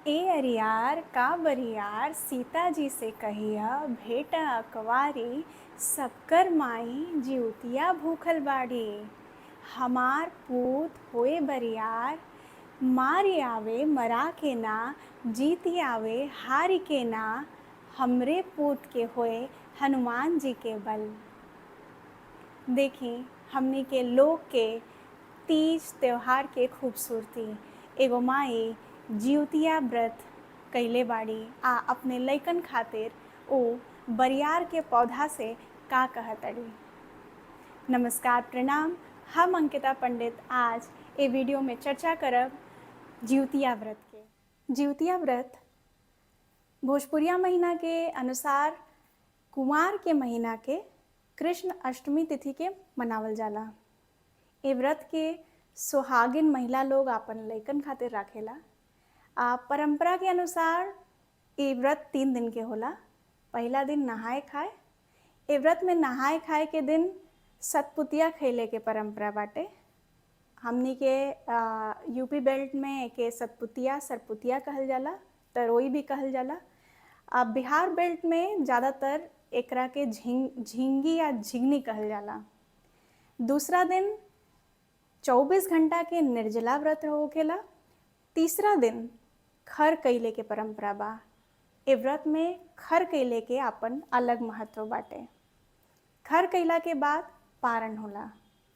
ए अरियार का बरियार सीता जी से कहिया भेटा अकवारी सबकर माई जिउतिया भूखल बाड़ी। हमार पूत होए बरियार मारी आवे मरा के ना, जीती आवे हारी के ना, हमरे पूत के होए हनुमान जी के बल। देखी हमनी के लोग के तीज त्योहार के खूबसूरती। एगो माई जिउतिया व्रत कइले बाड़ी आ अपने लइकन खातिर उ बरियार के पौधा से का कहतड़ी। नमस्कार, प्रणाम। हम अंकिता पंडित आज ए वीडियो में चर्चा करब जिउतिया व्रत के। जिउतिया व्रत भोजपुरिया महीना के अनुसार कुंवार के महीना के कृष्ण अष्टमी तिथि के मनावल जाला। ए व्रत के सुहागिन महिला लोग आपन लइकन खातिर राखेला। आ परंपरा के अनुसार ए व्रत 3 दिन के होला। पहला दिन नहाए खाए। ए व्रत में नहाए खाए के दिन सतपुतिया खैले के परंपरा बाटे। हमनी के यूपी बेल्ट में एके सतपुतिया सरपुतिया कहल जाला, तरोई भी कहल जाला। आ बिहार बेल्ट में ज़्यादातर एकरा के झिंगी या झिंगनी कहल जाला। दूसरा दिन 24 घंटा के निर्जला व्रत होखेला। तीसरा दिन खर कैले के परंपरा बा। ए व्रत में खर कैले के आपन अलग महत्व बाटे। खर कैला के बाद पारण होला।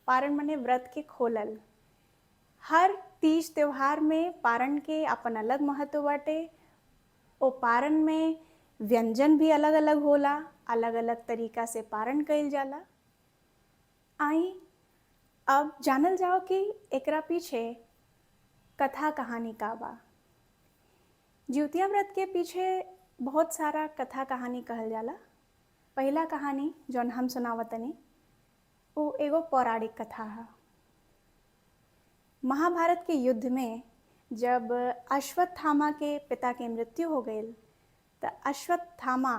पारण मने व्रत के खोलल। हर तीज त्योहार में पारण के अपन अलग महत्व बाटे। ओ पारण में व्यंजन भी अलग अलग होला, अलग अलग तरीका से पारण कइल जाला। आई अब जानल जाओ कि एकरा पीछे कथा कहानी का बा। जिउतिया व्रत के पीछे बहुत सारा कथा कहानी कहल जाला। पहला कहानी जौन हम सुनावतनी वो एगो पौराणिक कथा है। महाभारत के युद्ध में जब अश्वत्थामा के पिता के मृत्यु हो गई तो अश्वत्थामा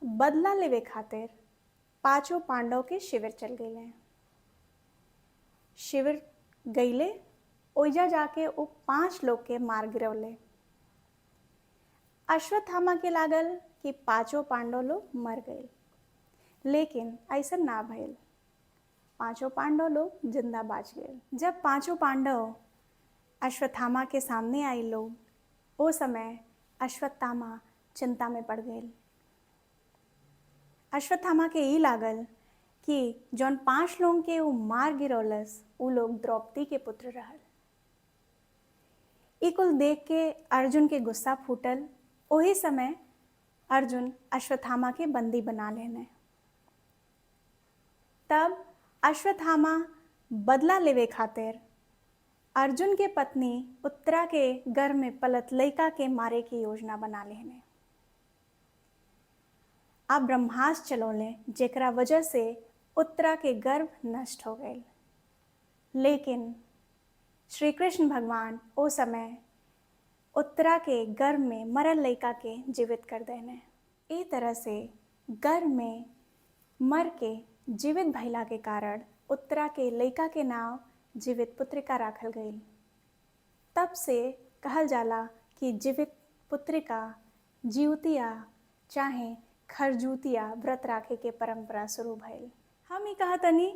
बदला लेवे खातिर पांचों पांडव के शिविर चल गए। शिविर गईले, ओइजा जाके वो 5 लोग के मार गिरवले। अश्वत्थामा के लागल कि पांचों पांडव लोग मर गए, लेकिन ऐसा ना भइल। पांचों पांडव लोग जिंदा बाच गए। जब पांचों पांडव अश्वत्थामा के सामने आई लोग, ओ समय अश्वत्थामा चिंता में पड़ गए। अश्वत्थामा के ई लागल कि जौन 5 लोग के उ मार गिरौलस उ लोग द्रौपदी के पुत्र रहल। ई कुल देख के अर्जुन के गुस्सा फूटल। ओही समय अर्जुन अश्वत्थामा के बंदी बना लेने। तब अश्वत्थामा बदला लेवे खातिर अर्जुन के पत्नी उत्तरा के गर्भ में पलत लइका के मारे की योजना बना लेने। अब ब्रह्मास्त्र चलौले, जेकरा वजह से उत्तरा के गर्भ नष्ट हो गए। लेकिन श्री कृष्ण भगवान ओ समय उत्तरा के गर्भ में मरल लइका के जीवित कर देने। ए तरह से गर्भ में मर के जीवित भइला के कारण उत्तरा के लइका के नाव जीवित पुत्रिका राखल गई। तब से कहल जाला कि जीवित पुत्रिका जिउतिया चाहे खरजूतिया व्रत राखे के परंपरा शुरू भइल। हम ई कहतनी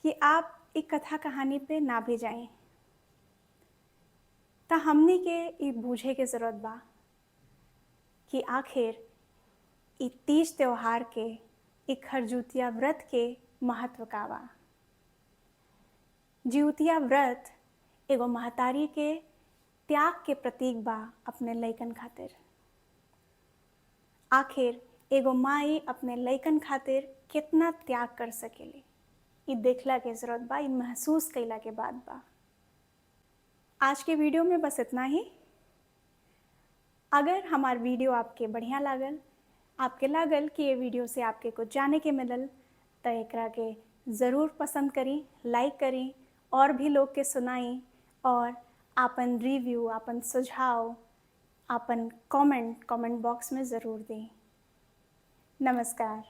कि आप ई कथा कहानी पे ना भी जाएं, त हमनी के ई बूझे के ज़रूरत बा कि आखिर ई तीज त्योहार के, ई खरजूतिया व्रत के महत्व का बा। जिउतिया व्रत एगो महतारी के त्याग के प्रतीक बा अपने लइकन खातिर। आखिर एगो माई अपने लइकन खातिर कितना त्याग कर सकेली, ई देखला के ज़रूरत बा, ई महसूस कइला के बाद बा। आज के वीडियो में बस इतना ही। अगर हमार वीडियो आपके बढ़िया लागल, आपके लागल कि ये वीडियो से आपके कुछ जाने के मिलल, तो एकरा के ज़रूर पसंद करी, लाइक करी और भी लोग के सुनाई और आपन रिव्यू, आपन सुझाव, आपन कमेंट कमेंट बॉक्स में ज़रूर दें। नमस्कार।